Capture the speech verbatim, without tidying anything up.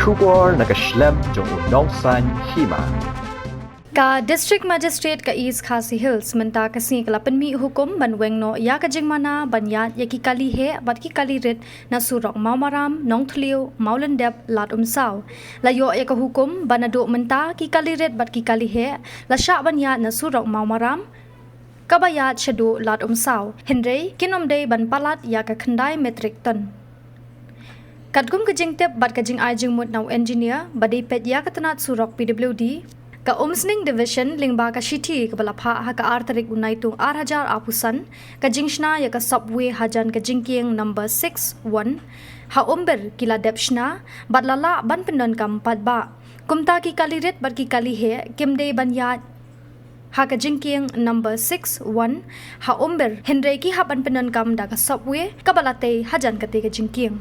Khubor na ka shlem jong u nongsan hima. Ka District Magistrate ka East Khasi Hills mynta ka sngi ka la pynmih hukum ban weng noh ïa ka jingmana ban ïaid ïa ki kali heh bad ki kali rit na surok Mawmaram, Nongthliew, Mawlyndep, Lad Umsaw. La ïoh ïa ka hukum ba naduh mynta ki kali rit bad ki kali heh la shah ban ïaid na surok Mawmaram kaba ïaid shaduh Lad Umsaw, hynrei kin ym dei ban palat ïa ka khyndai metric ton. Katkum ka jingtip bad ka jingai jingmut na u engineer ba dei peit ïa ka tnat surok P W D, ka Umsning Division lyngba ka shithi kaba la phah ha ka ar tarik u Naitung ar hajar arphew san, ka jingshna ïa ka subway hajan ka jingkieng number six one ha Umbir ki la dep shna bad la lah ban pyndonkam paidbah. Kumta ki kali rit bad ki kali heh kim dei ban ïaid ha ka jingkieng number six one ha Umbir, hynrei ki hap ban pyndonkam da ka subway kaba la tei hajan katei ka jingkieng.